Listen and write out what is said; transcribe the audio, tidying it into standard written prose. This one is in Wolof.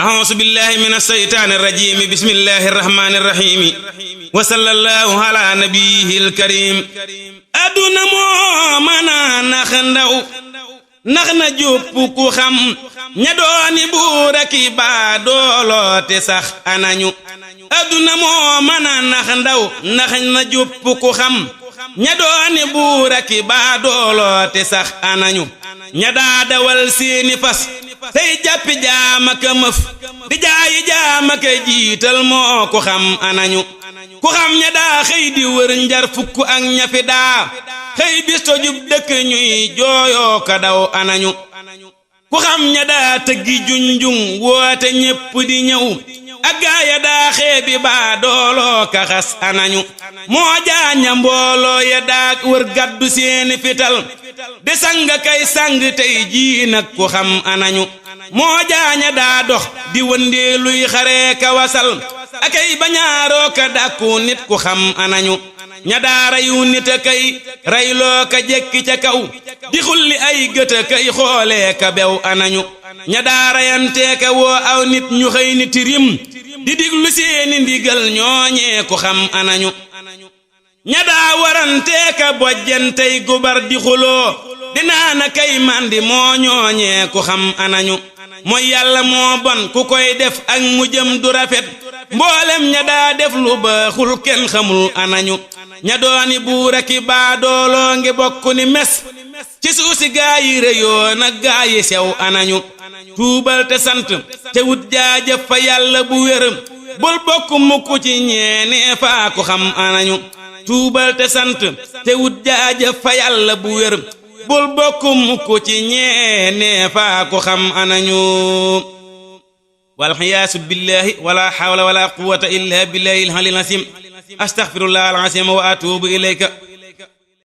أعوذ بالله من الشيطان الرجيم بسم الله الرحمن الرحيم وصلى الله على نبيه الكريم أدuna moo mën a nax ndaw nax na jópp ku xam ña dooni buur ak i baadoolo te sax anañu aduna moo mën a nax ndaw nax na jópp ku xam ña dooni buur ak i baadoolo te sax anañu ña daa dawal seeni fas tey jàppi jaam ak mëf di jaayi jaam ak jiital moo ku xam anañu ku xam ña daa xëy di wër njar fukk ak ñafi daa xëy bis tojub dëkk ñuy jooyoo ka daw anañu ku xam ña daa tëggi junjung woote ñépp di ñëw ak gaaya daa xeebi baa dooloo ka xas anañu moo jaaña mbooloo ya daa wër gàddu seeni fital di sang kay sang tey jii nag ku xam anañu moo jaaña daa dox di wëndeeluy xaree ka wasal akay bañaaroo ka dàkku nit ku xam anañu ña daa rayu nit a kay rayloo ka jekki ca kaw di xulli ay gët a kay xoolee ka bew anañu ña daa rayantee ka woo aw nit ñu xëy ni tirim di diglu seeni ndigal ñooñee ku xam anañu ña daa warantee ka bojjantey gubar di xuloo dinaa na kay mandi moo ñooñee ku xam anañu mooy yàlla moo bon ku koy def ak mu jëm du rafet mboolem ña daa def lu baaxul kenn xamul anañu ña dooni buur ak i baadooloo ngi bokk ni mes ci suusi gaa yi réyoon ak gaa yi sew anañu tuubal te sant te wut jaajëf fa yàlla bu wér bul bokk mukk ci ñeenee faa ko xam anañu tuubal te sant te wut jaajëf fa yàlla bu wér bul bokk mukk ci ñeenee faa ko xam anañu walxiyaasu billahi wala hawla wala quwwata illa billahi al-aliyyil azim astaghfirullah al-azim wa atubu ilayka